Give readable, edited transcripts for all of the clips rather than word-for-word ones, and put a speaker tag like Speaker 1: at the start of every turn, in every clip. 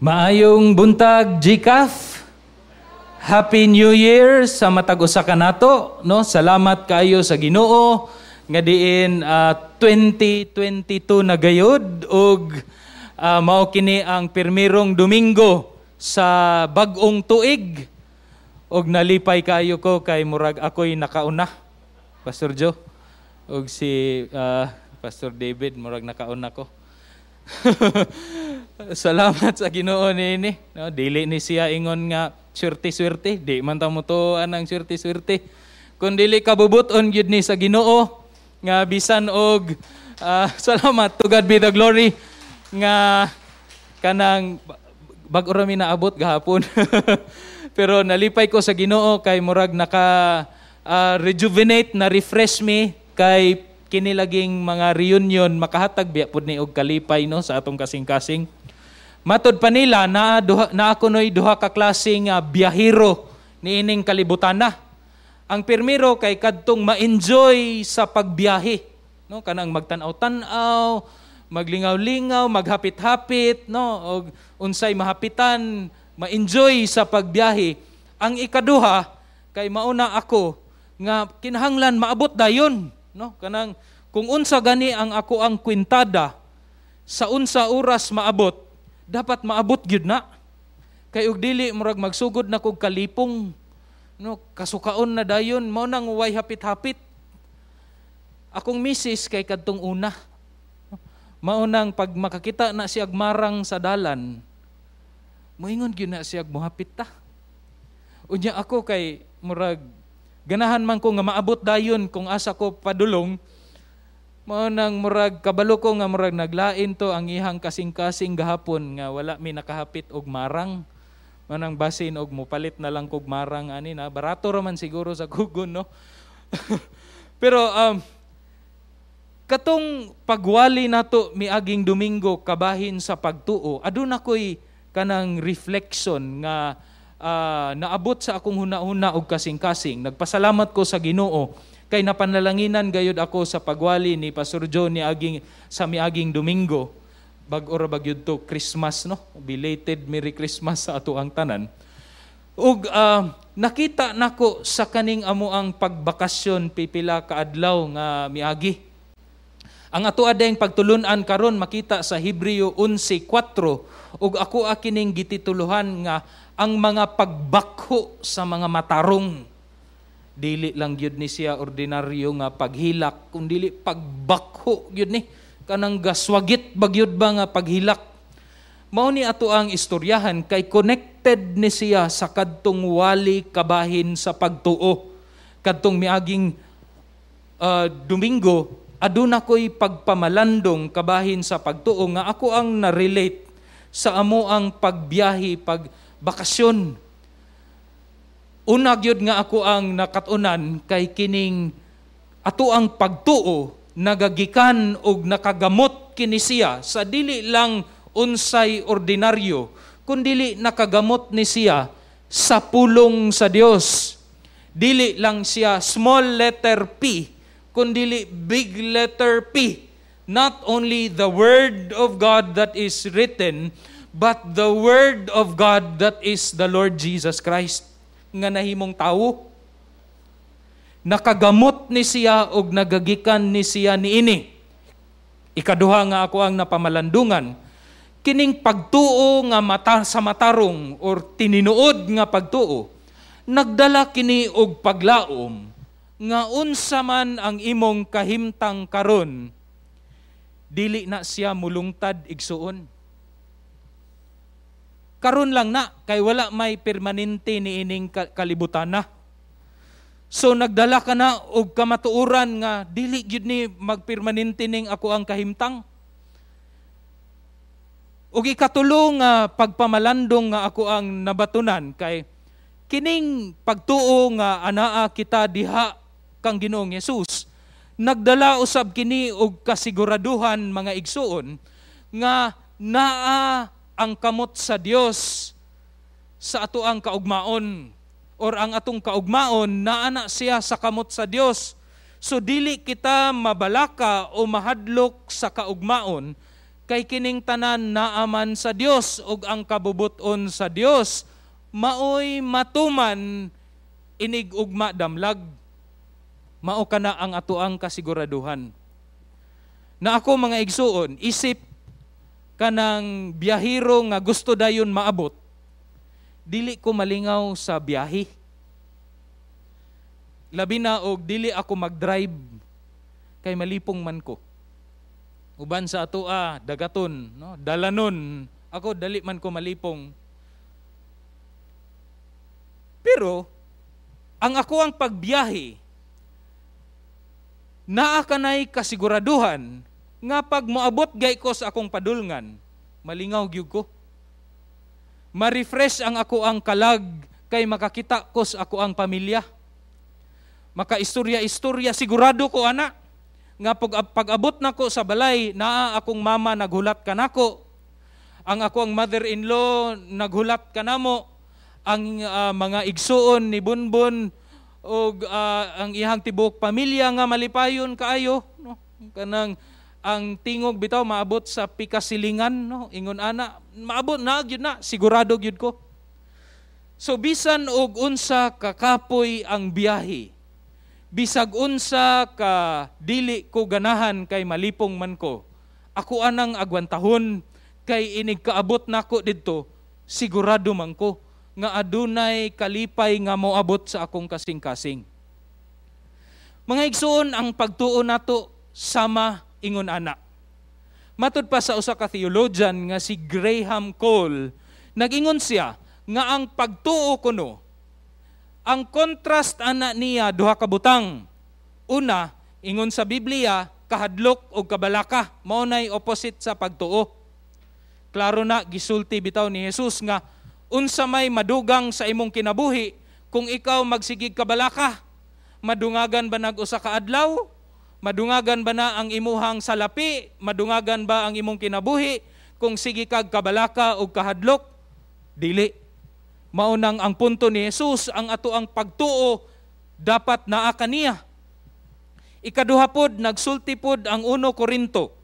Speaker 1: Maayong buntag, GCAF. Happy New Year sa matag usa kanato, no? Salamat kayo sa Ginoo nga diin 2022 na gayud ug mao kini ang pirmirong Domingo sa bag-ong tuig. Ug nalipay kayo ko kay murag ako'y nakauna. Pastor Joe ug si Pastor David, murag nakauna ko. Salamat sa Ginoo niini. No, dili ni siya ingon nga swerte-swerte, di man ta mo anang swerte-swerte. Kun dili kabubut-on gyud ni sa Ginoo nga bisan og salamat, to God be the glory, nga kanang bag-o ra mi naabot gahapon. Pero nalipay ko sa Ginoo kay murag naka rejuvenate na refresh me kay kini laging mga reunion makahatag biya pud ni og kalipay, no, sa atong kasing-kasing. Matod pa nila na duha, naa kunoy duha ka klase nga biyahero niining kalibutan na. Ang pirmiro kay kadtong ma-enjoy sa pagbiyahe, no, kanang magtan-aw-tan-aw, maglingaw-lingaw, maghapit-hapit, no, og unsay mahapitan, ma-enjoy sa pagbiyahe. Ang ikaduha kay mauna ako nga kinahanglan maabot dayon, no, kanang kung unsa gani ang ako ang kwintada sa unsa oras maabot, dapat maabot gyud na. Kay og dili, murag magsugod na kog kalipong, no, kasukaon na dayon, mao nang way hapit-hapit. Akong misis kay kadtong una. Mao nang pag makakita na siya marang sa dalan, moingon gyud na siya, "Muhapit ta." Unya ako kay murag ganahan man ko nga maabot dayon kung asa ko padulong. Mao nang murag kabalo ko nga murag naglain to ang ihang kasing-kasing gahapon nga wala mi nakahapit og marang. Mao nang basin og mupalit na lang kog marang ani na barato ra man siguro sa kugon, no. Pero katong pagwali nato miaging Domingo kabahin sa pagtuo, aduna ko'y kanang reflection nga naabot sa akong huna-huna og kasing-kasing. Nagpasalamat ko sa Ginoo kay napanalanginan gayud ako sa pagwali ni Pastor Joe ni aging sa miaging Domingo. Bag-o ra ba gyud to Christmas, no? Belated Merry Christmas sa ato ang tanan. Ug nakita nako sa kaning amo ang pagbakasyon pipila ka adlaw nga miagi. Ang ato adeng pagtulunan karon makita sa Hebreo 11:4 ug ako kining gitituluhan nga "Ang mga pagbakho sa mga matarong." Dili lang gyud ni siya ordinaryo nga paghilak, kun dili pagbakho gyud ni, kanang gaswagit bagyod ba nga paghilak. Mao ni ato ang istoryahan kay connected ni siya sa kadtong wali kabahin sa pagtuo. Kadtong miaging Domingo, aduna ko'y pagpamalandong kabahin sa pagtuo nga ako ang na-relate sa amo ang pagbiyahe, pagbakasyon. Una gyud nga ako ang nakatunan kay kining ato ang pagtuo nagagikan og nakagamot kini siya sa dili lang unsay ordinaryo, kundili nakagamot ni siya sa pulong sa Dios. Dili lang siya small letter P, kundili big letter P. Not only the Word of God that is written, but the Word of God that is the Lord Jesus Christ nga nahimong tawo. Nakagamot ni siya og nagagikan ni siya niini. Ikaduha nga ako ang napamalandungan, kining pagtuo nga mata sa matarong or tininuod nga pagtuo, nagdala kini og paglaom nga unsa man ang imong kahimtang karon, dili na siya mulungtad, igsuon. Karon lang na kay wala may permanente niining kalibutan na. So nagdala ka na og kamatuoran nga dili gyud ni magpermanente ning ako ang kahimtang. Ug ikatulo nga pagpamalandong nga ako ang nabatunan kay kining pagtuo nga anaa kita diha kang Ginoong Hesus, nagdala usab kini og kasiguraduhan, mga igsuon, nga naa ang kamot sa Dios sa ato ang kaugmaon or ang atong kaugmaon naa na siya sa kamot sa Dios. So dili kita mabalaka o mahadlok sa kaugmaon kay Kay kining tanan naaman sa Dios, ug ang kabubuton sa Dios maoy matuman inig ugma damlag. Mao kana ang atoang kasiguraduhan. Na ako, mga igsuon, isip kanang biyahero nga gusto dayon maabot, dili ko malingaw sa biyahe. Labi na og dili ako mag-drive kay malipong man ko. Uban sa atoa dagaton, no, dalanon, ako dali man ko malipong. Pero ang ako ang pagbiyahe, naa kanay kasiguraduhan nga pag moabot gay ko sa akong padulngan, malingaw gyud ko. Ma-refresh ang ako ang kalag kay makakita ko sa ako ang pamilya. Makaistorya-istorya, sigurado ko ana nga pag-abot nako sa balay, naa akong mama naghulat kanako. Ang ako ang mother-in-law naghulat kanamo. Ang mga igsuon ni Bunbun og ang iyang tibuok pamilya nga malipayon kaayo, no? Kanang ang tingog bitaw maabot sa pikasilingan, no? Ingon ana, maabot na gyud na, sigurado gyud ko. So bisan og unsa kakapoy ang biyahe, bisag unsa ka dili ko ganahan kay malipong man ko, ako anang agwantahon kay inig kaabot nako didto, sigurado man ko nga adunay kalipay nga moabot sa akong kasing-kasing. Mga igsuon, ang pagtuo nato sama ingon ana. Matud pa sa usa ka theologian nga si Graham Cole, nag-ingon siya nga ang pagtuo kuno, ang contrast ana niya duha ka butang. Una, ingon sa Biblia, kahadlok o kabalaka, mao nay opposite sa pagtuo. Klaro na gisulti bitaw ni Jesus nga unsa may madugang sa imong kinabuhi kung ikaw magsigig kabalaka? Madungagan ba nag usa ka adlaw? Madungagan ba na ang imuhang salapi? Madungagan ba ang imong kinabuhi kung sige kag kabalaka o kahadlok? Dili. Maunang ang punto ni Jesus, ang ato ang pagtuo dapat naa kaniya. Ikaduha pod, nagsulti pod ang 1 Korinto.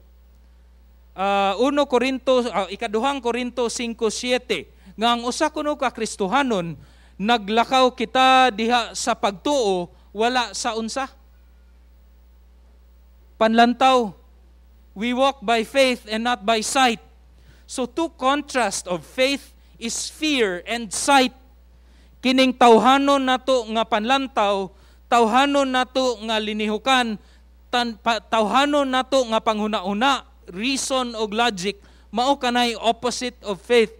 Speaker 1: 1 Korinto, ikaduhang Korinto 5:7 nga ang usa kuno ka Kristohanon naglakaw kita diha sa pagtuo, wala sa unsa panlantaw. We walk by faith and not by sight. So two contrast of faith is fear and sight. Kining tawhanon nato nga panlantaw, tawhanon nato nga linihukan, tawhanon nato nga panghuna-una, reason og logic, mao kanay opposite of faith.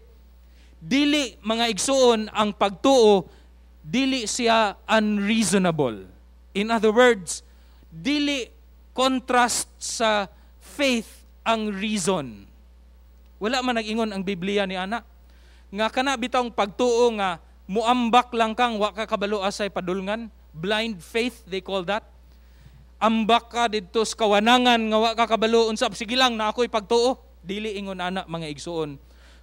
Speaker 1: Dili, mga igsuon, ang pagtuo, dili siya unreasonable. In other words, dili contrast sa faith ang reason. Wala man nag-ingon ang Biblia ni ana nga kana bitawng pagtuo nga muambak lang kang wa ka kabalo asay padulngan, blind faith they call that. Ambak ka didto sa kawanangan nga wa ka kabalo unsa, sige lang na ako'y pagtuo. Dili ingon ana, mga igsuon.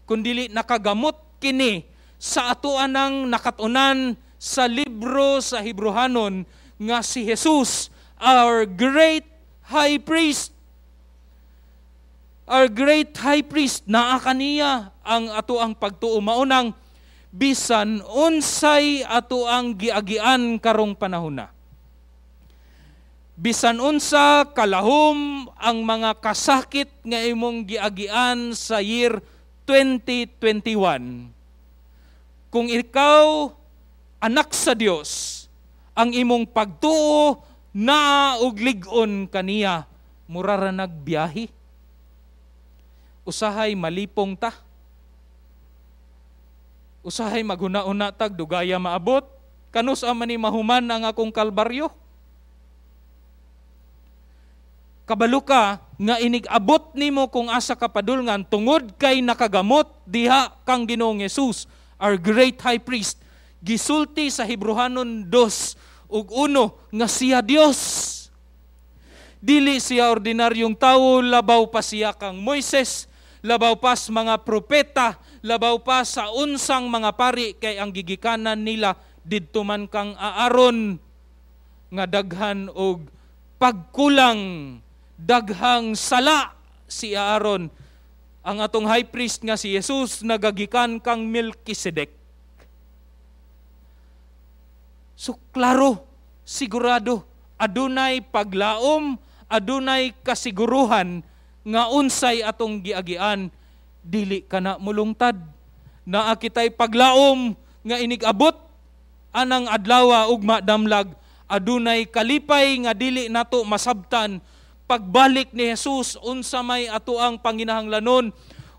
Speaker 1: Kun dili nakagamot kini sa ato anang nakatunan sa libro sa Hebrehanon nga si Jesus, our great high priest. Our great high priest, naa kaniya ang ato ang pagtuo. Maunang bisan unsay ato ang giagian karong panahon na, bisan unsa kalahom ang mga kasakit nga imong giagian sa year 2021, kung ikaw anak sa Dios, ang imong pagtuo naa og lig-on kaniya, mura ra nagbiyahe. Usahay malipong ta. Usahay maghuna-una tag dugaya maabot. Kanus man ni mahuman ang akong kalbaryo? Kabalo ka nga inig-abot nimo kung asa ka padulngan tungod kay nakagamot diha kang Ginoong Hesus, our great high priest. Gisulti sa Hebrehanon 2:1 nga siya Dios. Dili siya ordinaryong tawo, labaw pa siya kang Moises, labaw pa sa mga propeta, labaw pa sa unsang mga pari, kay ang gigikanan nila didto man kang Aaron nga daghan og pagkulang, daghang sala si Aaron. Ang atong high priest nga si Jesus nagagikan kang Melchizedek. So klaro, sigurado, adunay paglaom, adunay kasiguruhan nga unsay atong giagian, dili ka na mulungtad. Naa kitay paglaom nga inig-abot anang adlawa ugma damlag, adunay kalipay nga dili nato masabtan. Pagbalik ni Jesus, unsa may ato ang panginahanglanon,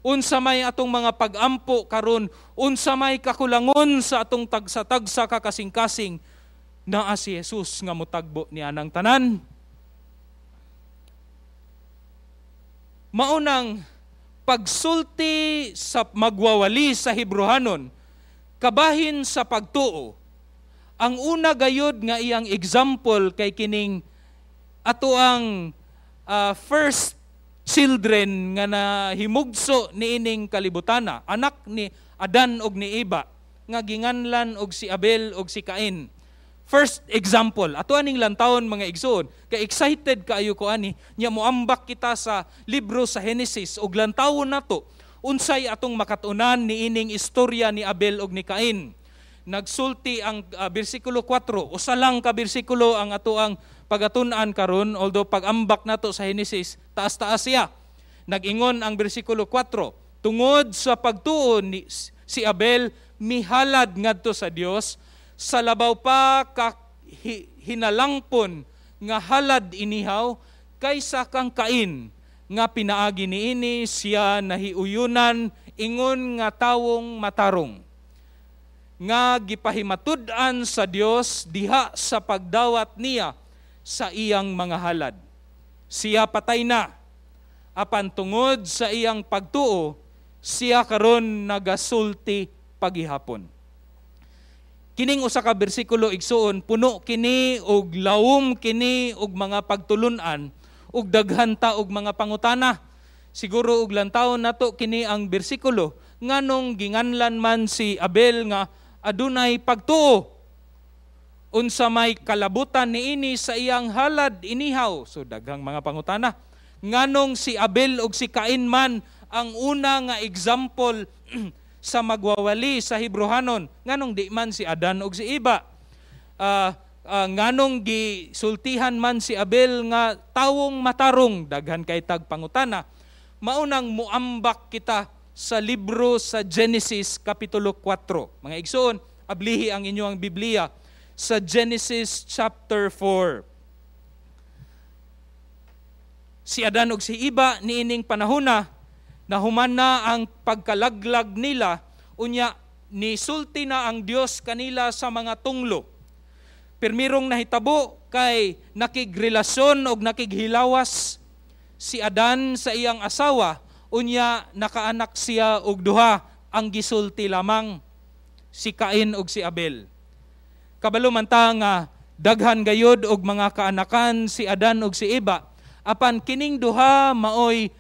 Speaker 1: unsa may atong mga pagampo karon, unsa may kakulangon sa atong tagsa-tagsa ka kasing-kasing, naa si Jesus nga motagbo niya ng tanan. Maunang pagsulti sa magwawali sa Hebrohanon, kabahin sa pagtuo, ang una gayod nga iyang example kay kining ato ang first children nga nahimugso niining kalibutana, anak ni Adan og ni Eva, nga ginganlan og si Abel og si Cain. First example, ato aning lantawon, mga igsoon, kay excited kaayo ko ani, nya moambak kita sa libro sa Genesis og lantawon nato unsay atong makatunan niining istorya ni Abel og ni Cain. Nagsulti ang bersikulo 4, usa lang ka bersikulo ang ato ang pagatun-an karon, although pag-ambak nato sa Genesis, taas-taas siya. Nag-ingon ang bersikulo 4, tungod sa pagtuo ni si Abel mihalad ngadto sa Dios sa labaw pa ka hinalangpon nga halad inihaw kaysa kang Cain, nga pinaagi niini siya nahiuyunan ingon nga tawong matarong, nga gipahimatud-an sa Dios diha sa pagdawat niya sa iyang mga halad. Siya patay na, apan tungod sa iyang pagtuo, siya karon nagasulti pagihapon. Kining usa ka bersikulo, igsuon, puno kini og lawom kini og mga pagtulun-an ug daghan ta og mga pangutana. Siguro og lantawon nato kini ang bersikulo nganong ginganlan man si Abel nga adunay pagtuo, unsa may kalabutan niini sa iyang halad inihaw. So daghang mga pangutana. Nganong si Abel ug si Cain man ang una nga example sa magwawali sa Hebrohanon, nganong di man si Adan ug si Eva? Nganong gisultihan man si Abel nga tawong matarong? Daghan kay tag pangutana. Maunang muambak kita sa libro sa Genesis Kapitulo 4. Mga igsoon, ablihi ang inyong Biblia sa Genesis chapter 4. Si Adan ug si Eva niining panahona, nahuman na ang pagkalaglag nila, unya nisulti na ang Dios kanila sa mga tunglo. Pirmirong nahitabo kay nakigrelasyon og nakighilawas si Adan sa iyang asawa, unya nakaanak siya og duha ang gisulti lamang, si Cain og si Abel. Kabalo man ta nga daghan gayod og mga kaanakan si Adan og si Eva, apan kining duha maoy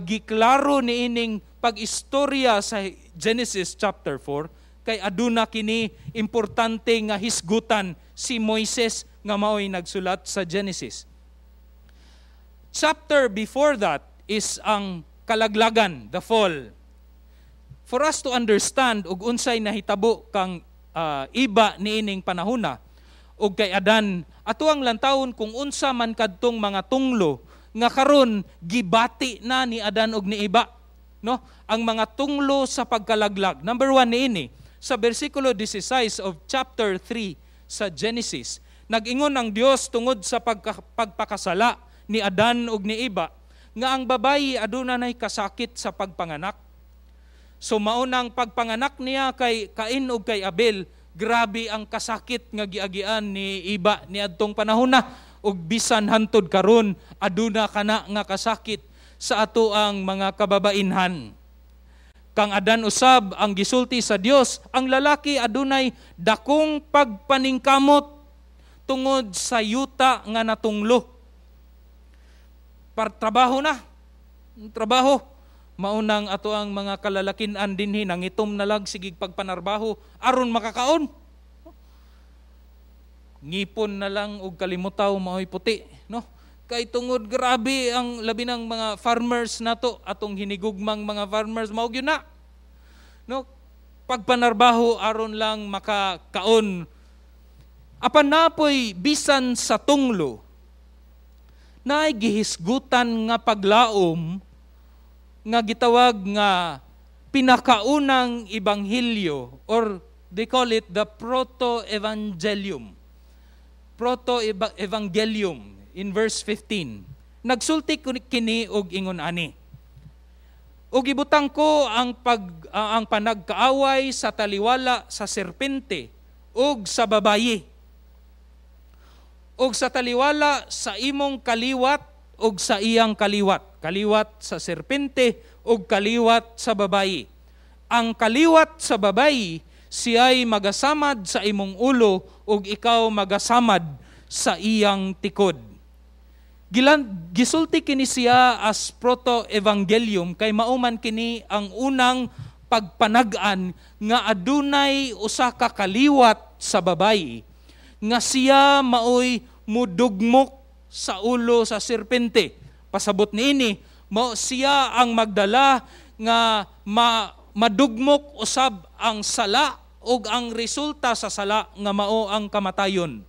Speaker 1: giklaro niining pag-istorya sa Genesis chapter 4, kay aduna kini importante nga hisgutan si Moises nga maoy nagsulat sa Genesis. Chapter before that is ang kalaglagan, the fall. For us to understand og unsay nahitabo kang iba niining panahona og kay Adan, ato ang lantawon kung unsa man kadtong mga tunglo nga karon gibati na ni Adan og ni Eva, no? Ang mga tunglo sa pagkalaglag. Number 1 niini, sa bersikulo 16 of chapter 3 sa Genesis, nag-ingon ang Dios tungod sa pagpakasala ni Adan ug ni Eva nga ang babayi aduna nay kasakit sa pagpanganak. So maunang pagpanganak niya kay Cain ug kay Abel, grabe ang kasakit nga giagian ni Eva niadtong panahona, ug bisan hantod karon aduna kana nga kasakit sa ato ang mga kababainhan. Kang Adan usab ang gisulti sa Dios, ang lalaki adunay dakong pagpaningkamot tungod sa yuta nga natunglo. Trabaho na. Trabaho. Maunang ato ang mga kalalakinan dinhi nangitom na lang sigig pagpanarbaho aron makakaon. Ngipon na lang og kalimutaw maoy puti, no? Kay tungod grabe ang labi ng mga farmers nato, atong hinigugmang mga farmers, mao gyud na. No, pagpanarbaho aron lang makakaon. Apan napoy bisan sa tunglo, naay gihisgutan nga paglaom nga gitawag nga pinakaunang ebanghelyo, or they call it the proto-evangelium. Proto-evangelium in verse 15. Nagsulti kini og ingon ani: "Ug ibutang ko ang panagkaaway sa taliwala sa serpente ug sa babayi, ug sa taliwala sa imong kaliwat ug sa iyang kaliwat, kaliwat sa serpente ug kaliwat sa babayi. Ang kaliwat sa babayi siya'y magasamad sa imong ulo ug ikaw magasamad sa iyang tikod." Gisulti kini siya as proto-evangelium kay mauman kini ang unang pagpanag-an nga adunay usa ka kaliwat sa babayi nga siya maoy mudugmok sa ulo sa serpente. Pasabot niini, mao siya ang magdala nga madugmok usab ang sala ug ang resulta sa sala nga mao ang kamatayon.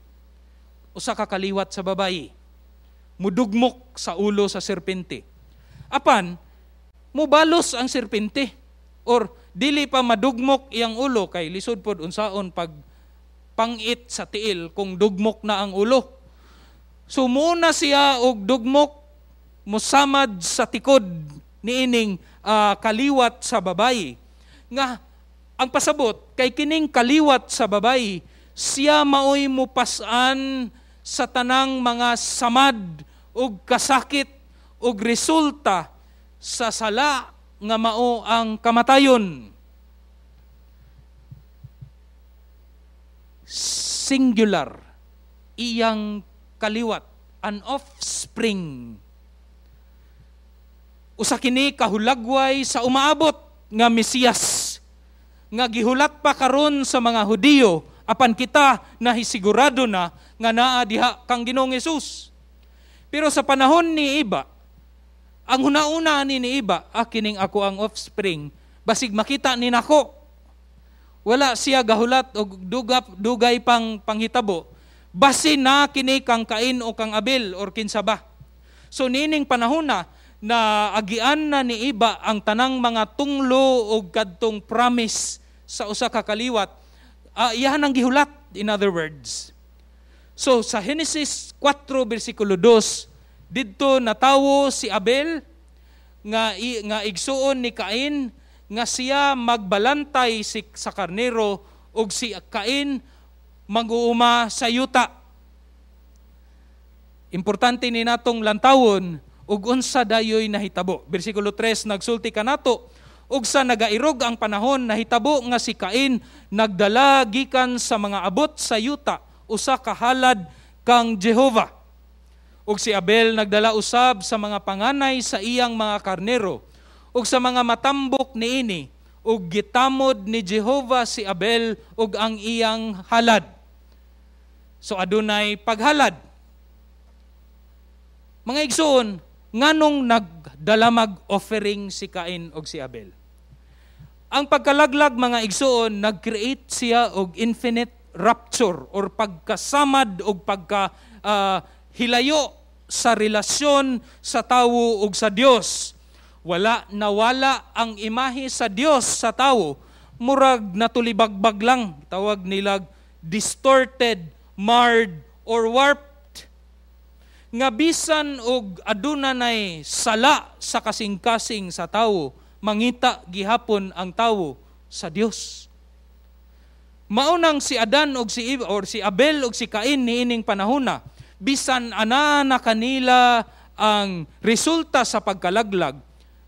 Speaker 1: Usa ka kaliwat sa babayi mudugmok sa ulo sa serpente. Apan mubalos ang serpente or dili pa madugmok iyang ulo kay lisod pod unsaon pag pangit sa tiil kung dugmok na ang ulo. So muna siya og dugmok, musamad sa tikod niining kaliwat sa babayi. Nga ang pasabot kay kining kaliwat sa babayi siya maoy mupas-an sa tanang mga samad ug kasakit ug resulta sa sala nga mao ang kamatayon. Singular, iyang kaliwat, an offspring. Usa kini kahulagway sa umaabot nga Mesiyas nga gihulat pa karon sa mga Hudiyo, apan kita nahisigurado na nga naa diha kang Ginoong Hesus. Pero sa panahon ni Iba, ang hunauna ni Iba, kining ako ang offspring, basig makita ni nako. Wala siya gahulat og dugay pang panghitabo, basin na kini kang Cain o kang Abel or kinsa ba. So niining panahon na na agian na ni Iba ang tanang mga tunglo og kadtong promise sa usa ka kaliwat, iyahan ang gihulat, in other words. So sa Genesis 4 bersikulo 2, didto natawo si Abel nga igsuon ni Cain nga siya magbalantay sa karnero ug si Cain mag-uuma sa yuta. Importante ni natong lantawon ug unsa dayoy nahitabo. Bersikulo 3, nagsulti kanato, ug sa nagairog ang panahon nahitabo nga si Cain nagdala gikan sa mga abot sa yuta usa ka halad kang Jehova. Ug si Abel nagdala usab sa mga panganay sa iyang mga karnero ug sa mga matambok niini, ug gitamod ni Jehova si Abel ug ang iyang halad. So adunay paghalad. Mga igsoon, nganong nagdalamag offering si Cain ug si Abel? Ang pagkalaglag, mga igsoon, nag-create siya og infinite rupture or pagkasamad og pagka hilayo sa relasyon sa tawo ug sa Dios. Wala nawala ang imahe sa Dios sa tawo, murag natulibagbag lang, tawag nilag distorted, marred or warped. Nga bisan og aduna nay sala sa kasing-kasing sa tawo, mangita gihapon ang tawo sa Dios. Maunang si Adan og si Eve or si Abel og si Cain niining panahona, bisan ana na kanila ang resulta sa pagkalaglag,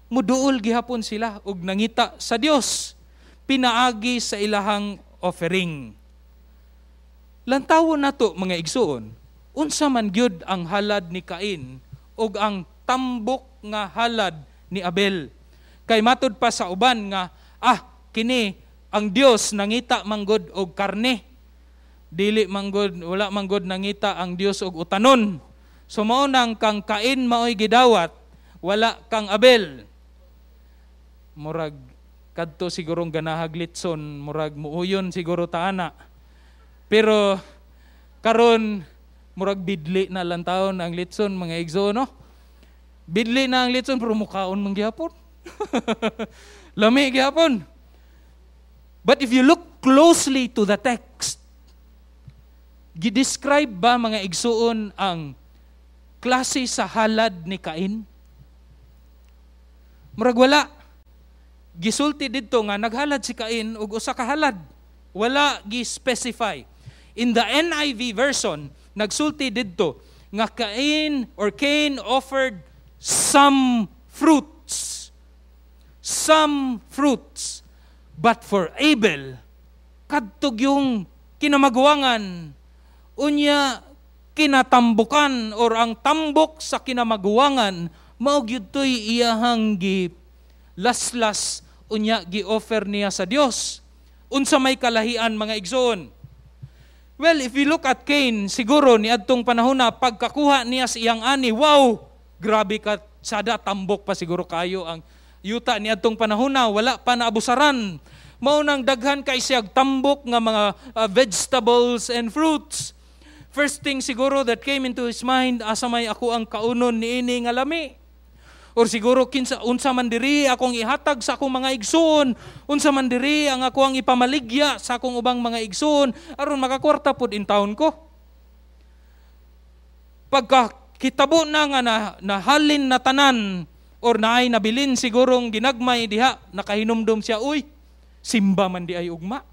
Speaker 1: muduol gihapon sila og nangita sa Dios pinaagi sa ilahang offering. Lantawon nato, mga igsuon, unsa man gyud ang halad ni Cain og ang tambok nga halad ni Abel. Kay matud pa sa uban nga kini ang Dios nangita manggod og karne. Dili manggod, wala manggod nangita ang Dios og utanon. So mao nang kang Cain maoy gidawat, wala kang Abel. Murag kadto sigurong ganahag litson, murag muuyon siguro ta ana. Pero karon murag bidli na lang taon ang litson, mga igsoon, no? Bidli na ang litson pero mukaon man gihapon. Lami gihapon. But if you look closely to the text, gi-describe ba, mga igsuon, ang klase sa halad ni Cain? Murag wala. Gisulti didto nga naghalad si Cain og usa ka halad. Wala gi-specify. In the NIV version, nagsulti didto nga Cain or Cain offered some fruits. Some fruits. But for Abel, kadto yung kinamaguangan, unya kinatambukan or ang tambok sa kinamaguangan, mao gyud to'y iyahang gi laslas unya gi-offer niya sa Dios. Unsa may kalahian, mga igsoon? Well, if we look at Cain, siguro ni adtong panahon na pagkakuha niya sa iyang ani, wow, grabe ka sada, tambok pa siguro kayo ang yuta ni adtong panahon na wala pa naabusaran. Mao nang daghan kay siyag tambok nga mga vegetables and fruits. First thing siguro that came into his mind, asa may ako ang kaunon niini nga lami? Or siguro kinsa unsa man diri akong ihatag sa akong mga igsoon, unsa man diri ang ako ang ipamaligya sa akong ubang mga igsoon aron makakwarta pud in town ko. Pagka kitabo na nga na, nahalin na tanan or naay nabilin sigurong ginagmay diha, nakahinumdum siya, "Uy, simba man di ay ugma.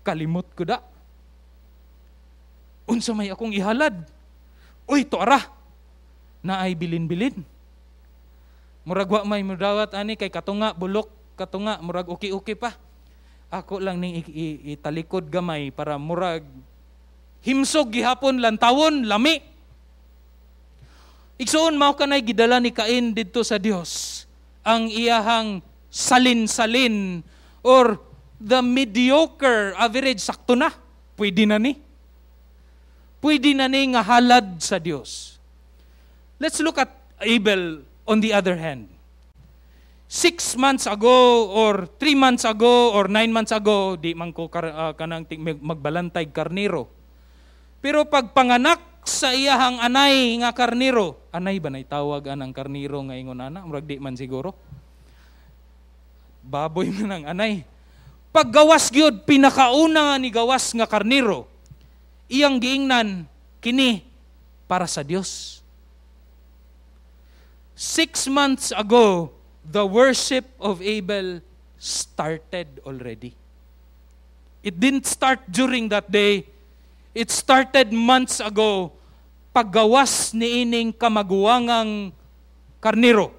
Speaker 1: Kalimot ko da. Unsa may akong ihalad? Uy, to ara naay bilin-bilin." Murag wa may mudawat ani kay katunga bulok, katunga murag uki-uki pa. Ako lang ning italikod gamay para murag himsog gihapon lantawon lami. Igsuon, mao kanay gidala ni Cain didto sa Dios ang iyahang salin-salin or the mediocre average, sakto na. Pwede na ni. Pwede na ni nga halad sa Dios. Let's look at Abel on the other hand. 6 months ago or 3 months ago or 9 months ago, di man ko kanang magbalantay karniro. Pero pag panganak sa iyahang anay nga karniro, anay ba nay tawag anang karniro nga ingon ana? Murag di man siguro. Baboy man ang anay. Paggawas gyud, pinakauna nga ni gawas nga karniro, iyang giingnan, "Kini para sa Dios." 6 months ago, the worship of Abel started already. It didn't start during that day. It started months ago, paggawas ni ining kamaguwangang karniro.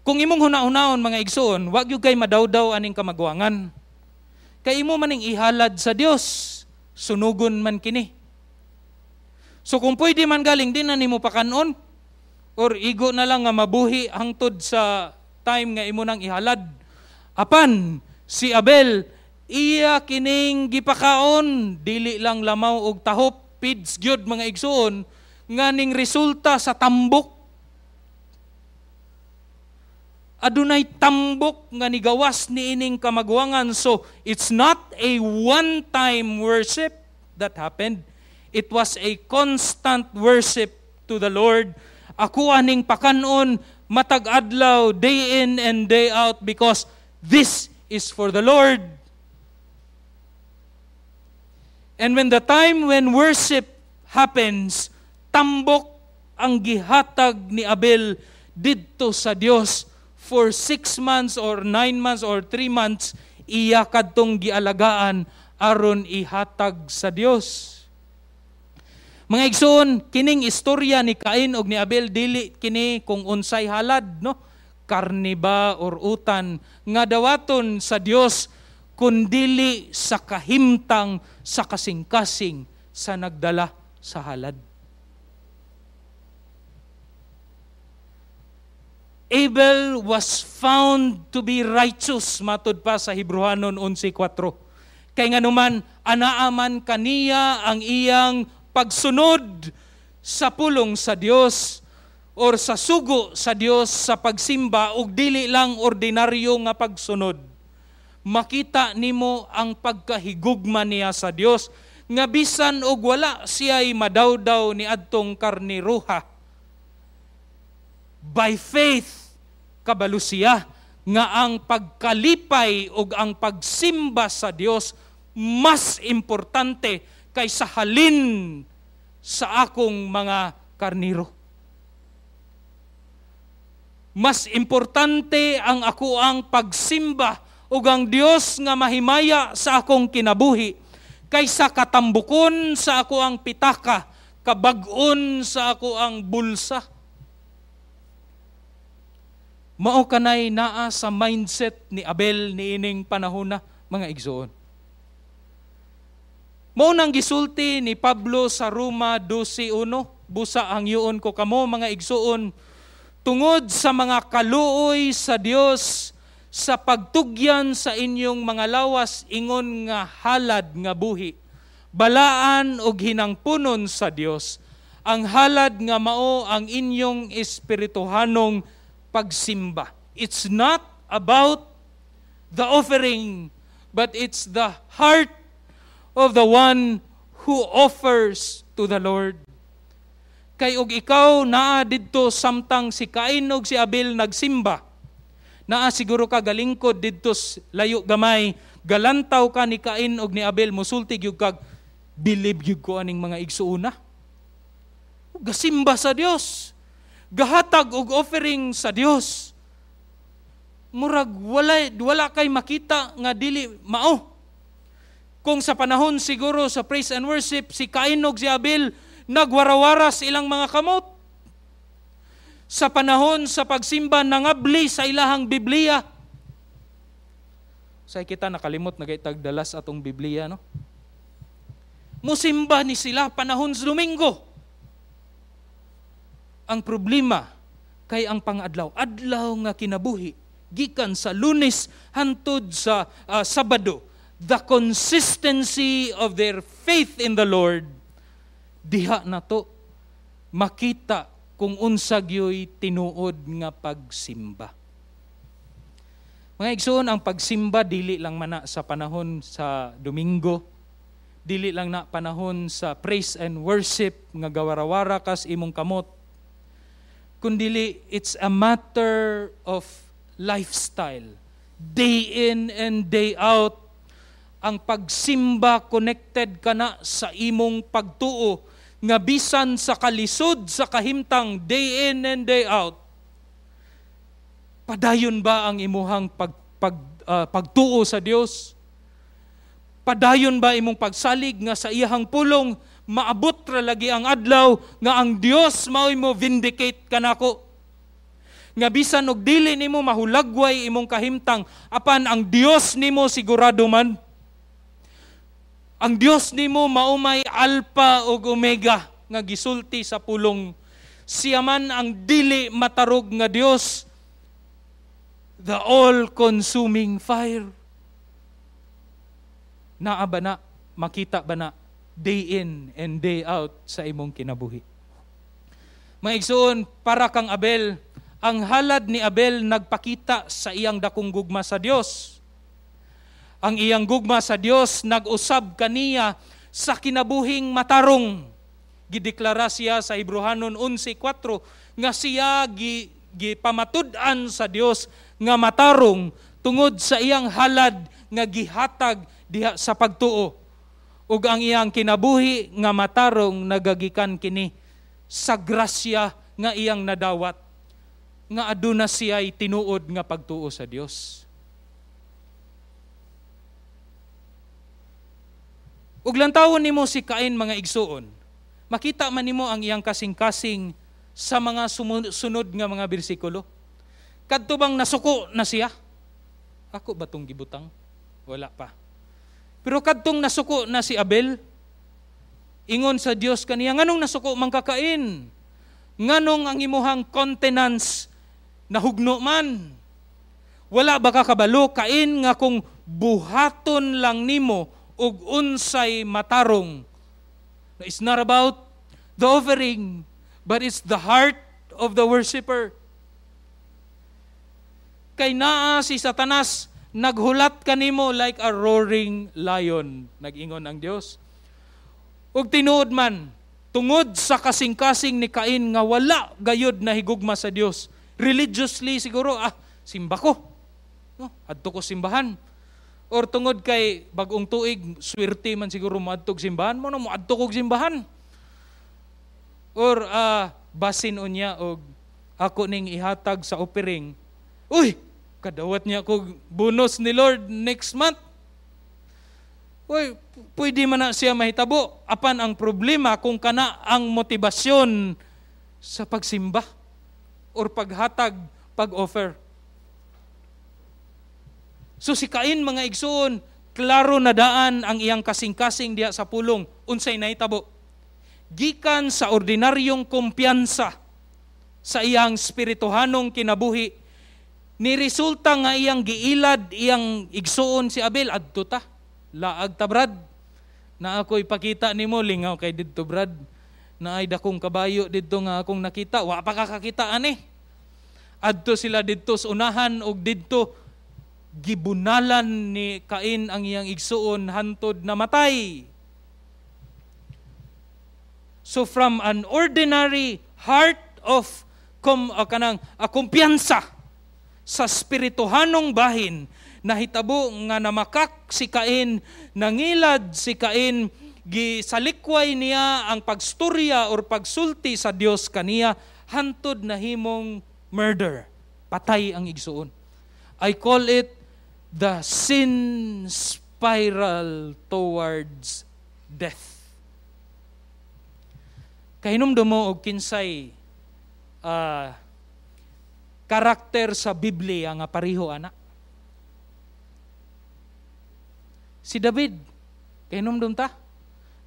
Speaker 1: Kung imong huna-hunaon, mga igsoon, wag gyud kay madawdaw aning kamaguwangan. Kay imo maning ihalad sa Dios, sunugon man kini. So kung pwede man galing di na nimo pakanon or igo na lang nga mabuhi hangtod sa time nga imo nang ihalad. Apan si Abel, iya kining gipakaon, dili lang lamaw og tahop, feeds gyud, mga igsuon, nga ning resulta sa tambok. Adunay tambok nga nigawas niining kamaguangan. So it's not a one-time worship that happened. It was a constant worship to the Lord. Ako aning pakanon matag adlaw, day in and day out, because this is for the Lord. And when the time when worship happens, tambok ang gihatag ni Abel didto sa Dios for 6 months or 9 months or 3 months, iya kadtong gialagaan aron ihatag sa Dios. Mga igsoon, kining istorya ni Cain og ni Abel, dili kini kung unsay halad, no? Karne ba or utan nga dawaton sa Dios, kundili sa kahimtang sa kasing-kasing sa nagdala sa halad. Abel was found to be righteous matud pa sa Hebrehanon 11:4. Kay nganuman anaa man kaniya ang iyang pagsunod sa pulong sa Dios or sa sugo sa Dios sa pagsimba, ug dili lang ordinaryo nga pagsunod. Makita nimo ang pagkahigugma niya sa Dios nga bisan og wala siya'y madawdaw ni adtong karniruha. By faith, kabalo siya nga ang pagkalipay ug ang pagsimba sa Dios mas importante kaysa halin sa akong mga karniro. Mas importante ang ako ang pagsimba ug ang Dios nga mahimaya sa akong kinabuhi kaysa katambukon sa ako ang pitaka, kabag-on sa ako ang bulsa. Mao kanay naa sa mindset ni Abel niining panahona, mga igsoon. Mao nang gisulti ni Pablo sa Roma 12:1, "Busa hangyoon ko kamo, mga igsoon, tungod sa mga kaluoy sa Dios, sa pagtugyan sa inyong mga lawas ingon nga halad nga buhi, balaan ug hinangpunon sa Dios, ang halad nga mao ang inyong espirituhanong pagsimba." It's not about the offering, but it's the heart of the one who offers to the Lord. Kay og ikaw naa didto samtang si Cain ug si Abel nagsimba, naa siguro ka galingkod didto layo gamay, galantaw ka ni Cain og ni Abel, musulti gyud kag, "Believe gyud ko aning mga igsuuna. Gasimba sa Dios. Gahatag og offering sa Dios. Murag wala kay makita nga dili mao." Kung sa panahon siguro sa praise and worship, si Cain ug si Abel nagwarawaras ilang mga kamot. Sa panahon sa pagsimba, nangabli sa ilahang Biblia. Say kita nakalimot na kay tagdalas atong Biblia, no? Musimba ni sila panahon sa Domingo. Ang problema kay ang pangadlaw, adlaw nga kinabuhi, gikan sa Lunes hantod sa Sabado, the consistency of their faith in the Lord, diha na to makita kung unsa gyoy tinuod nga pagsimba. Mga igsoon, ang pagsimba dili lang mana sa panahon sa Domingo, dili lang na panahon sa praise and worship nga gawarawara kas imong kamot, kundili it's a matter of lifestyle. Day in and day out, ang pagsimba connected ka na sa imong pagtuo nga bisan sa kalisod sa kahimtang, day in and day out, padayon ba ang imuhang pagtuo sa Dios? Padayon ba imong pagsalig nga sa iyahang pulong maabot ra lagi ang adlaw nga ang Dios mao'y mo vindicate kanako? Nga bisan og dili nimo mahulagway imong kahimtang, apan ang Dios nimo sigurado man. Ang Dios nimo mao may Alpha ug Omega nga gisulti sa pulong. Siya man ang dili matarog nga Dios, the all-consuming fire. Naa ba na, makita ba na day in and day out sa imong kinabuhi? Mga igsoon, para kang Abel, ang halad ni Abel nagpakita sa iyang dakong gugma sa Dios. Ang iyang gugma sa Dios nag-usab kaniya sa kinabuhing matarong. Gideklara siya sa Hebreohanon 11:4 nga siya gipamatud-an sa Dios nga matarong tungod sa iyang halad nga gihatag diha sa pagtuo. Ug ang iyang kinabuhi nga matarong nagagikan kini sa grasya nga iyang nadawat nga aduna siya'y tinuod nga pagtuo sa Dios. Ug lantawon nimo si Cain, mga igsuon, makita man nimo ang iyang kasing-kasing sa mga sunod nga mga bersikulo. Kadto bang nasuko na siya? Ako ba tong gibutang? Wala pa. Pero kadtong nasuko na si Abel, ingon sa Dios kaniya, "Nganong nasuko man ka, Cain? Nganong ang imuhang countenance nahugno man? Wala ba ka kabalo, Cain, nga kung buhaton lang nimo ug unsay matarong. It's not about the offering, but it's the heart of the worshipper. Kay naa si Satanas naghulat kanimo like a roaring lion, nag-ingon ang Dios. Ug tinuod man, tungod sa kasing-kasing ni Cain nga wala gayud na higugma sa Dios. Religiously siguro, simba ko. No, adto ko simbahan. Or tungod kay bagong tuig, swerte man siguro moadtog simbahan mo, no, moadto kog simbahan. Or basin unya og ako ning ihatag sa offering. Uy, kadawat niya kog bonus ni Lord next month. Uy, pwede man na siya mahitabo. Apan ang problema kung kana ang motibasyon sa pagsimba or paghatag, pag-offer. So si Cain, mga igsoon, klaro na daan ang iyang kasing-kasing diha sa pulong. Unsay nahitabo? Gikan sa ordinaryong kumpiyansa sa iyang spirituhanong kinabuhi, ni resulta nga iyang giilad iyang igsuon si Abel, "Adto ta, laag ta, brad. Na ako ipakita nimo, lingaw kay didto, brad. Naay dakong kabayo didto nga akong nakita, wa pa ka kakita ani." Adto sila didto sa unahan og didto gibunalan ni Cain ang iyang igsuon hantod namatay. So from an ordinary heart of kanang kumpiyansa sa spirituhanong bahin, nahitabo nga namakak si Cain, nangilad si Cain, gisalikway niya ang pagstorya or pagsulti sa Dios kaniya hantod nahimong murder. Patay ang igsuon. I call it the sin spiral towards death. Kahinumdum mo og kinsay karakter sa Biblia nga pareho ana? Si David. Kahinumdum ta?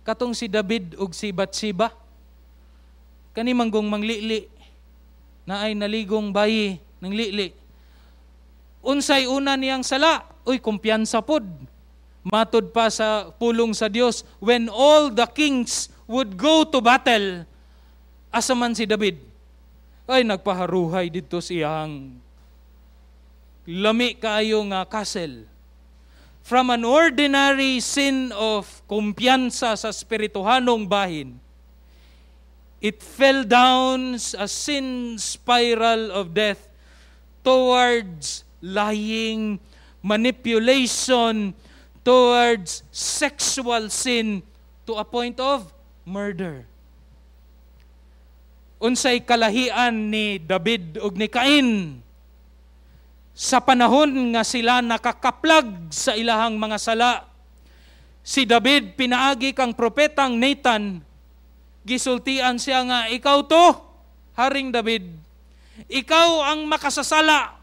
Speaker 1: Katong si David ug si Bathsheba. Kani manggong manglili na ay naligong bayi ng lili. Unsay una niyang sala? Uy, kumpiyansa pod. Matod pa sa pulong sa Dios, when all the kings would go to battle, asa man si David? Ay, nagpaharuhay didto siyang lami kaayo nga castle. From an ordinary sin of kumpiyansa sa spirituhanong bahin, it fell down a sin spiral of death towards lying, manipulation, towards sexual sin, to a point of murder. Unsay kalahian ni David ug ni Cain? Sa panahon nga sila nakakaplag sa ilahang mga sala, si David pinaagi kang propetang Nathan, gisultian siya nga, "Ikaw to, Haring David, ikaw ang makasasala."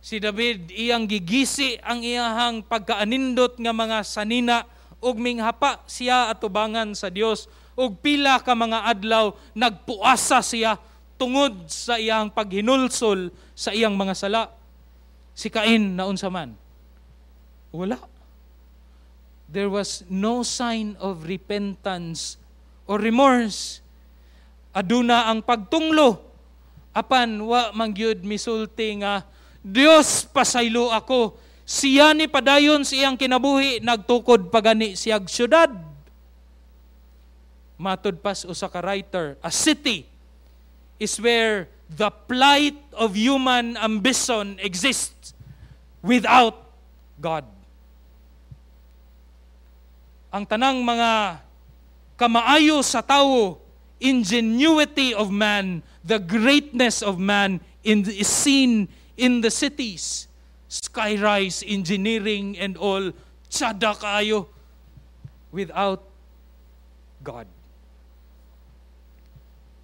Speaker 1: Si David iyang gigisi ang iyahang pagkaanindot nga mga sanina ug minghapa siya atubangan sa Dios, ug pila ka mga adlaw nagpuasa siya tungod sa iyang paghinulsol sa iyang mga sala. Si Cain, naunsa man? Wala. There was no sign of repentance or remorse. Aduna ang pagtunglo, apan wa man gyud misulti nga, "Dios, pasaylo ako." Siya ni padayon sa iyang kinabuhi, nagtukod pa gani siyag syudad. Matud pas usa ka writer, a city is where the plight of human ambition exists without God. Ang tanang mga kamaayo sa tawo, ingenuity of man, the greatness of man is seen in the cities. Skyrise, engineering and all, tsada kaayo without God.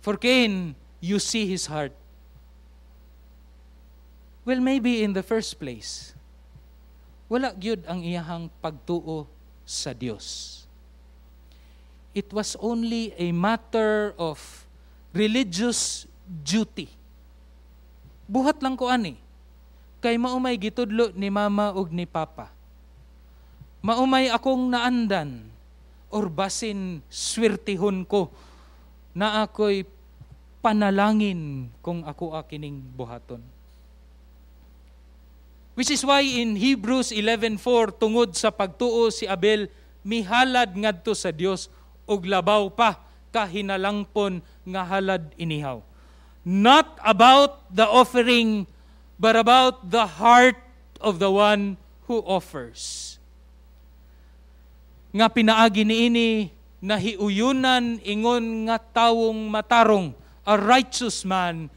Speaker 1: For Cain, you see his heart. Well, maybe in the first place, wala gyud ang iyahang pagtuo sa Dios. It was only a matter of religious duty. Buhat lang ko ani. Kay mao may gitudlo ni mama ug ni papa. Mao may akong naandan or basin swertihon ko na ako'y panalangin kung ako kining buhaton. Which is why in Hebrews 11:4, tungod sa pagtuo si Abel mihalad ngadto sa Dios ug labaw pa kahinalangpon nga halad inihaw. Not about the offering, but about the heart of the one who offers. Nga pinaagi niini nahiuyunan ingon nga tawong matarong, a righteous man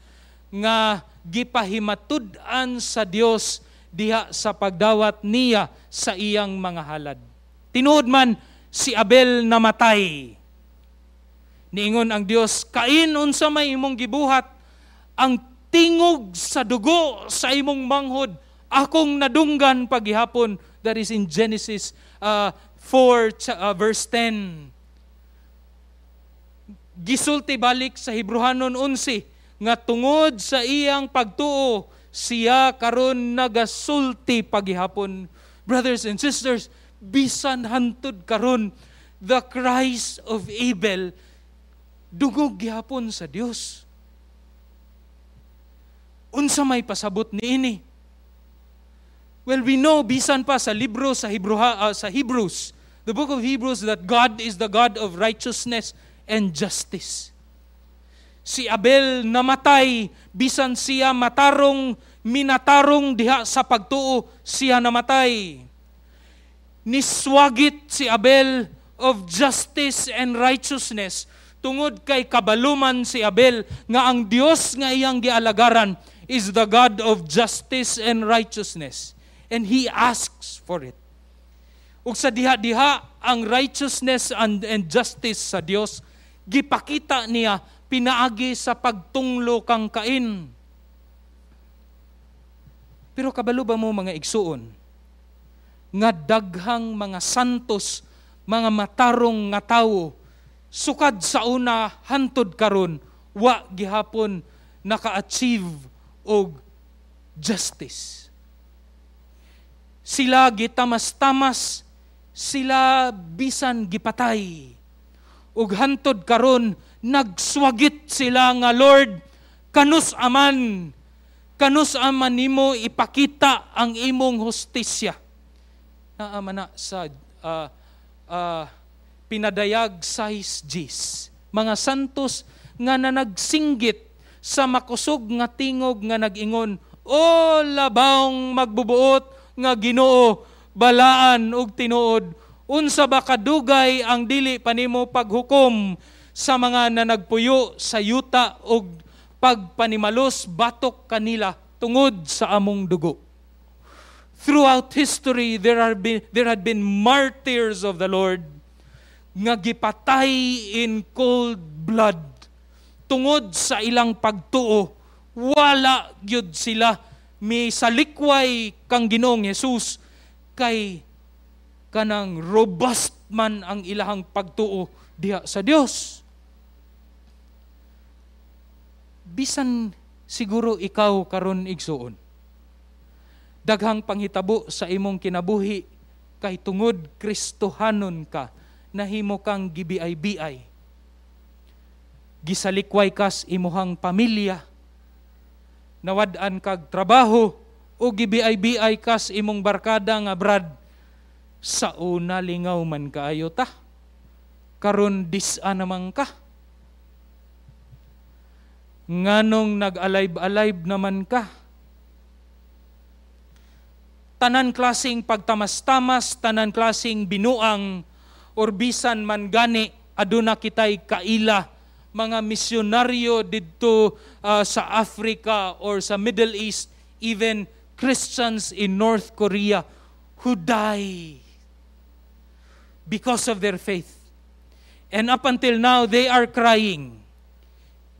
Speaker 1: nga gipahimatud-an sa Dios diha sa pagdawat niya sa iyang mga halad. Tinuod man si Abel namatay. Niingon ang Dios, "Kain, unsa may imong gibuhat? Ang tingog sa dugo sa imong manghod akong nadunggan pagihapon." That is in Genesis 4 verse 10. Gisulti balik sa Hebrehanon 11 nga tungod sa iyang pagtuo siya karon nagasulti pagihapon. Brothers and sisters, bisan hantud karon, the cries of Abel dungog gihapon sa Dios. Unsa may pasabot niini? Well, we know bisan pa sa libro sa Hebrews, the book of Hebrews, that God is the God of righteousness and justice. Si Abel namatay, bisan siya matarong, minatarong diha sa pagtuo, siya namatay. Niswagit si Abel of justice and righteousness tungod kay kabaluman si Abel nga ang Dios nga iyang gialagaran is the God of justice and righteousness. And he asks for it. Ug sa diha-diha ang righteousness and justice sa Dios gipakita niya pinaagi sa pagtunglo kang Cain. Pero kabalo ba mo, mga igsuon, nga daghang mga santos, mga matarong nga tawo, sukad sa una hantod karon wa gihapon naka-achieve og justice? Sila gitamas-tamas, sila bisan gipatay. Ug hantod karon nagswagit sila nga, "Lord, kanus-a man nimo ipakita ang imong hustisya?" Naa man na sa Pinadayag 6 Gs. Mga santos nga nanagsinggit sa makusog nga tingog nga nag-ingon, "O labawng magbubuot nga Ginoo, balaan ug tinuod, unsa ba kadugay ang dili pa nimo paghukom sa mga nanagpuyo sa yuta ug pagpanimalos batok kanila tungod sa among dugo?" Throughout history, there had been martyrs of the Lord nga gipatay in cold blood tungod sa ilang pagtuo. Wala gyud sila misalikway kang Ginoong Jesus kay kanang robust man ang ilahang pagtuo diha sa Dios. Bisan siguro ikaw karon, igsuon, daghang panghitabo sa imong kinabuhi kay tungod Kristohanon ka, nahimo kang gibiay-biay. Gisalikway kas imuhang pamilya. Nawad-an kag trabaho o gibiay-biay kas imong barkada nga, "Brad, sa una lingaw man kaayo ta. Karon dis-a naman ka. Nganong nag-alive-alive naman ka?" Tanan klaseng pagtamas-tamas, tanan klaseng binuang, or bisan man gani aduna kitay kaila mga misyonaryo didto sa Africa or sa Middle East, even Christians in North Korea who die because of their faith. And up until now, they are crying.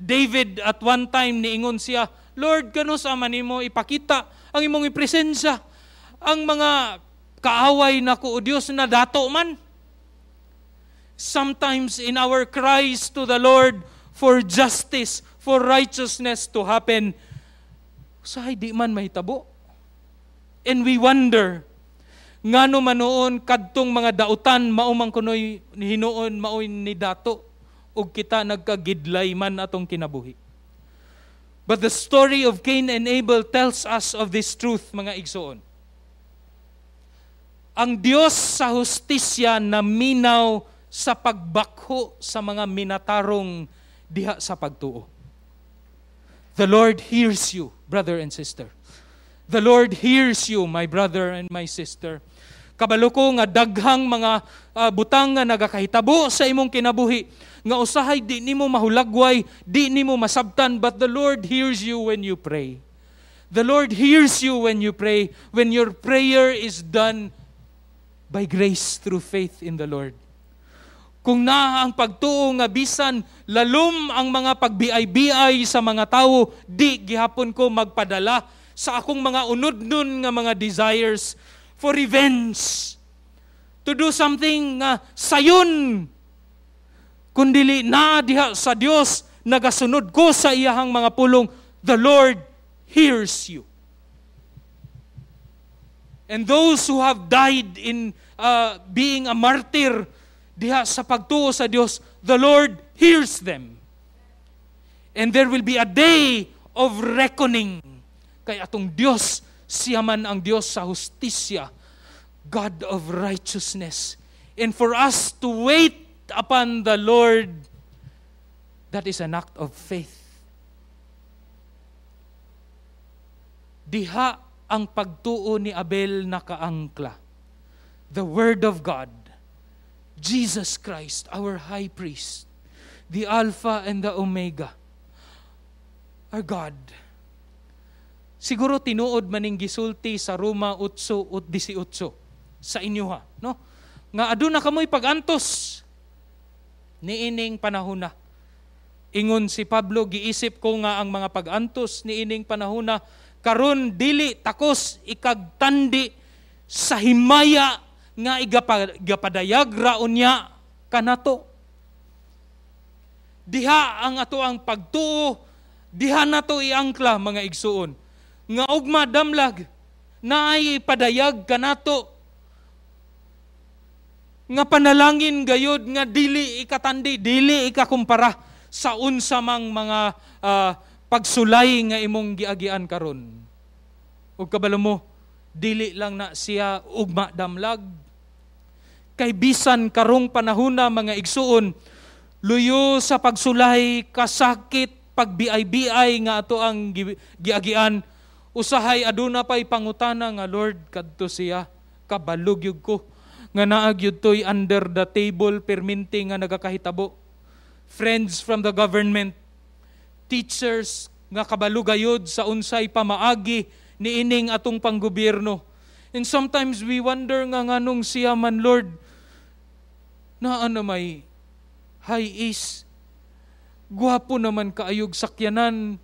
Speaker 1: David at one time niingon siya, "Lord, kanus-a man nimo ipakita ang imong presensya? Ang mga kaaway nako, O Dios, na dato man." Sometimes in our cries to the Lord for justice, for righteousness to happen, usahay di man mahitabo. And we wonder, Ngano man noon kadtong mga dautan mao man kunoy hinuon maoy ni dato ug kita nagkagidlay man atong kinabuhi? But the story of Cain and Abel tells us of this truth, mga igsoon. Ang Dios sa hustisya naminaw sa pagbakho sa mga minatarong diha sa pagtuo. The Lord hears you, brother and sister. The Lord hears you, my brother and my sister. Kabalo ko nga daghang mga butang nga nagakahitabo sa imong kinabuhi nga usahay di nimo mahulagway, di nimo masabtan, but the Lord hears you when you pray. The Lord hears you when you pray, when your prayer is done by grace through faith in the Lord. Kung naa ang pagtuo nga bisan lalom ang mga pagbiay-biay sa mga tawo, di gihapon ko magpadala sa akong mga unodnon nga mga desires for revenge. To do something nga sayon. Kundili naa diha sa Dios, nagasunod ko sa iyahang mga pulong, the Lord hears you. And those who have died in being a martyr diha sa pagtuo sa Dios, the Lord hears them. And there will be a day of reckoning. Kay atong Dios, siya man ang Dios sa hustisya, God of righteousness. And for us to wait upon the Lord, that is an act of faith. Diha ang pagtuo ni Abel nakaangkla. The Word of God, Jesus Christ, our High Priest, the Alpha and the Omega, our God. Siguro tinuod maning gisulti sa Roma 8:18 sa inyo ha, no? Nga aduna kamoy pag-antos niining panahona. Ingon si Pablo, "Giisip ko nga ang mga pag-antos niining panahona karon dili takos ikagtandi sa himaya nga igapadayag ra unya kanato." Diha ang ato ang pagtuo, diha nato iangkla, mga igsuon. Nga ugma damlag naay padayag kanato nga panalangin gayod nga dili ikatandi, dili ikakumpara sa unsa mang mga pagsulay nga imong giagian karon. Ug kabalo mo, dili lang na siya ugma damlag. Kay bisan karong panahona, mga igsuon, luyo sa pagsulay, kasakit, pagbiay-biay nga ato ang giagian, usahay aduna pay pangutana nga, "Lord, kadto siya, kabalo gyud ko nga naa gyud toy under the table perminti nga nagakahitabo." Friends from the government, teachers nga kabalo gayod sa unsay pamaagi niining atong panggobyerno. And sometimes we wonder nga nganong siya man, Lord, naa na may HiAce. Gwapo naman kaayog sakyanan.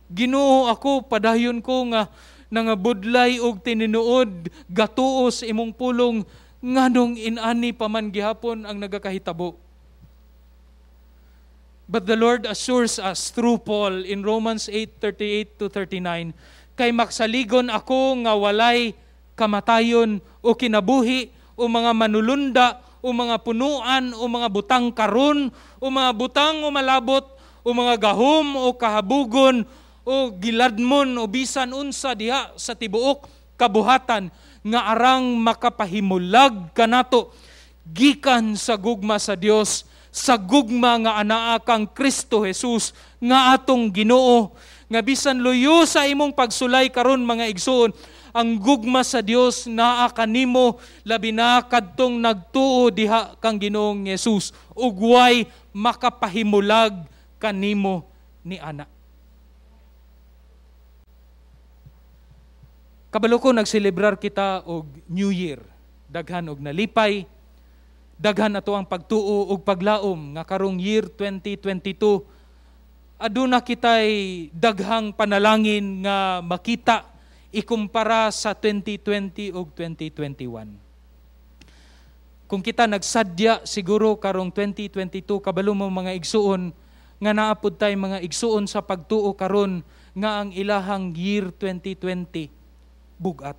Speaker 1: Ginoo, ako padayon ko nga nangabudlay og tinuod, gatuo sa imong pulong, nganong inani pa man gihapon ang nagakahitabo? But the Lord assures us through Paul in Romans 8:38 to 39, "Kay magsaligon ako nga walay kamatayon o kinabuhi o mga manulunda o mga punuan o mga butang karon o mga butang o malabot o mga gahom o kahabugon o giladmon o bisan unsa diha sa tibuok kabuhatan nga arang makapahimulag kanato gikan sa gugma sa Dios, sa gugma nga anaa kang Kristo Jesus nga atong Ginoo." Nga bisan luyo sa imong pagsulay karon, mga igsoon, ang gugma sa Dios naa kanimo, labi na kadtong nagtuo diha kang Ginoong Hesus, ug way makapahimulag kanimo ni ana. Kabalo ko nagselebrar kita og New Year. Daghan og nalipay, daghan ato ang pagtuo og paglaom nga karong year 2022 aduna kitay daghang panalangin nga makita ikumpara sa 2020 ug 2021. Kung kita nagsadya siguro karong 2022, kabalo mo, mga igsuon, nga naa pod tay mga igsuon sa pagtuo karon nga ang ilahang year 2020 bugat.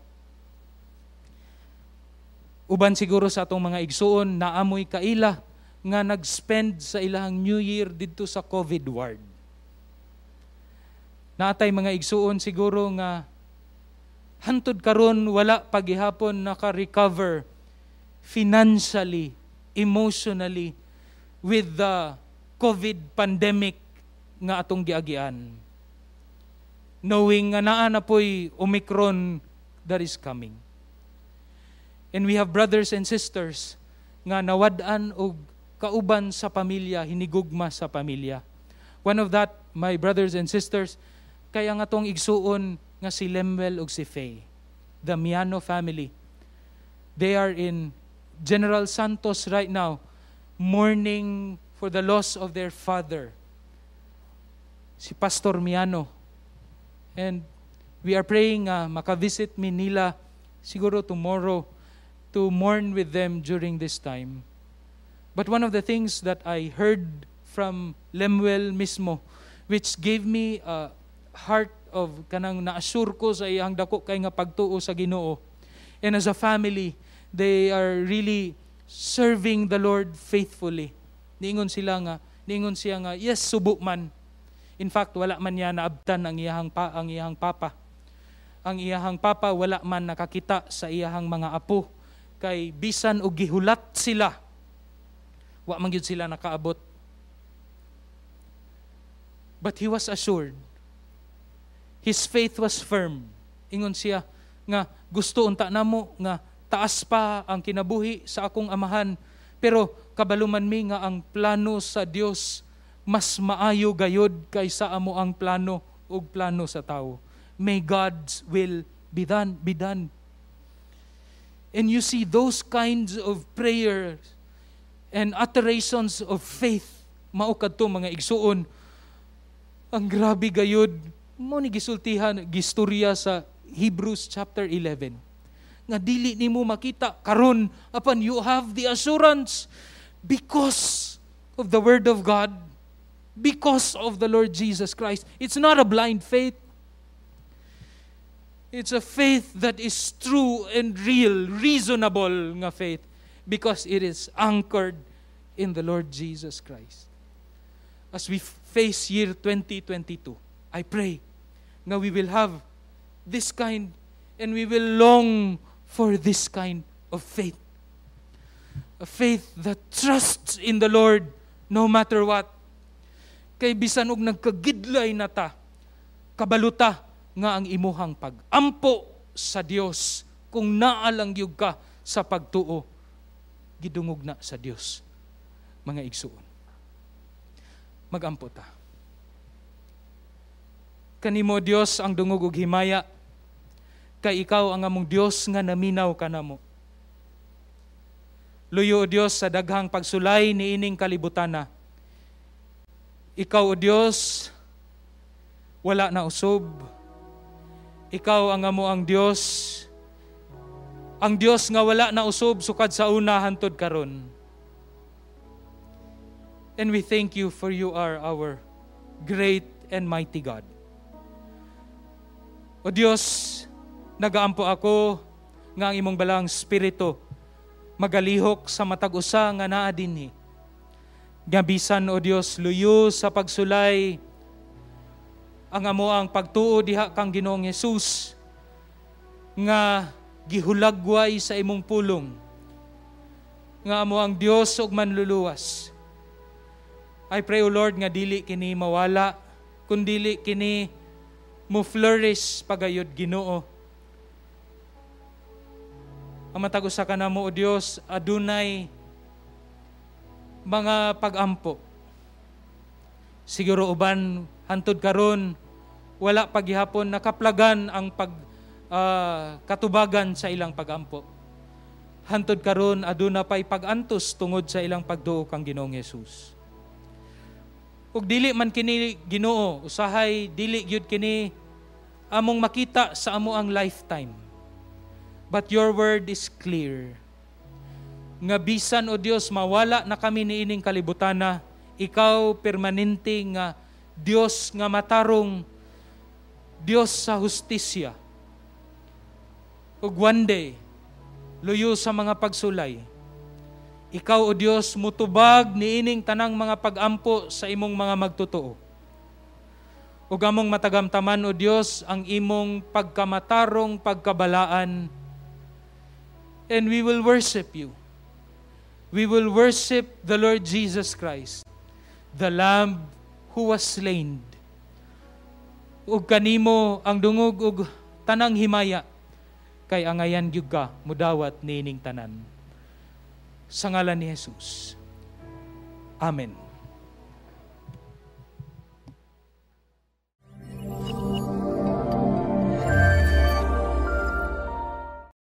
Speaker 1: Uban siguro sa atong mga igsuon, naamoy kaila nga nag-spend sa ilang New Year didto sa COVID ward. Naa tay mga igsuon siguro nga hantod karon wala pa gihapon naka-recover financially, emotionally with the COVID pandemic nga atong giagian. Knowing nga naa na po'y Omicron that is coming. And we have brothers and sisters nga nawad-an og kauban sa pamilya, hinigugma sa pamilya. One of that, my brothers and sisters, kay ang atong igsuon nga si Lemuel ug si Faye, the Miano family. They are in General Santos right now, mourning for the loss of their father, si Pastor Miano. And we are praying makavisit mi nila siguro tomorrow to mourn with them during this time. But one of the things that I heard from Lemuel mismo, which gave me a heart of kanang na-assure ko sa iyang dako kay nga pagtuo sa Ginoo. And as a family, they are really serving the Lord faithfully. Niingon siya nga, yes, subo man. In fact, wala man niya naabtan ang iyang papa. Ang iyang papa wala man nakakita sa iyang mga apo kay bisan og gihulat sila, wa man gyud sila nakaabot. But he was assured. His faith was firm. Ingon siya nga gusto unta namo nga taas pa ang kinabuhi sa akong amahan, pero kabalo man mi nga ang plano sa Dios mas maayo gayod kaysa amo ang plano ug plano sa tao. May God's will be done, be done. And you see those kinds of prayers and utterances of faith, mao kadto, mga igsuon, ang grabe gayod mo ni gisultihan, gistorya sa Hebrews chapter 11 nga dili nimo makita karon, apan you have the assurance because of the word of God, because of the Lord Jesus Christ. It's not a blind faith. It's a faith that is true and real, reasonable nga faith, because it is anchored in the Lord Jesus Christ. As we face year 2022, I pray nga we will have this kind and we will long for this kind of faith. A faith that trusts in the Lord no matter what. Kay bisan og nagkagidlay na ta, kabalo ta nga ang imuhang pag-ampo sa Dios, kung naa lang gyud ka sa pagtuo, gidungog na sa Dios, mga igsuon. Magampo ta. Kanimo, Dios, ang dungog ug himaya, kay ikaw ang among Dios nga naminaw kanamo. Luyo, o Dios, sa daghang pagsulay niining kalibutana. Ikaw, o Dios, wala na usob. Ikaw ang amo ang Dios. Ang Dios nga wala na usob sukad sa una hantod karon. And we thank you, for you are our great and mighty God. O Dios, nagaampo ako nga ang imong Balaang Espiritu magalihok sa matag usa nga naa dinhi. Nga bisan, o Dios, luyo sa pagsulay ang amo ang pagtuo diha kang Ginoong Hesus nga gihulagway sa imong pulong nga amo ang Dios ug manluluwas. I pray, O Lord, nga dili kini mawala, kun dili kini mo flourish pagayod, Ginoo. Ang matag usa kanamo, O Dios, adunay mga pag-ampo. Siguro uban hantod karon wala pa gihapon nakaplagan ang pag katubagan sa ilang pagampo. Hantod karon aduna pay pag-antos tungod sa ilang pagduo kang Ginoong Hesus. Ug dili man kini, Ginoo, usahay dili gyud kini among makita sa amo ang lifetime. But your word is clear. Nga bisan, O Dios, mawala na kami niining kalibutana, ikaw permanente nga Dios nga matarong, Dios sa hustisya. Ug one day, Luyo sa mga pagsulay. Ikaw, O Dios, mutubag niining tanang mga pagampo sa imong mga magtotoo. Ug among matagamtaman, O Dios, ang imong pagkamatarong pagkabalaan, and we will worship you. We will worship the Lord Jesus Christ, the Lamb who was slain. Ug kanimo ang dungog ug tanang himaya, kay angayan gyud ka mudawat niining tanan. Sa ngalan ni Jesus. Amen.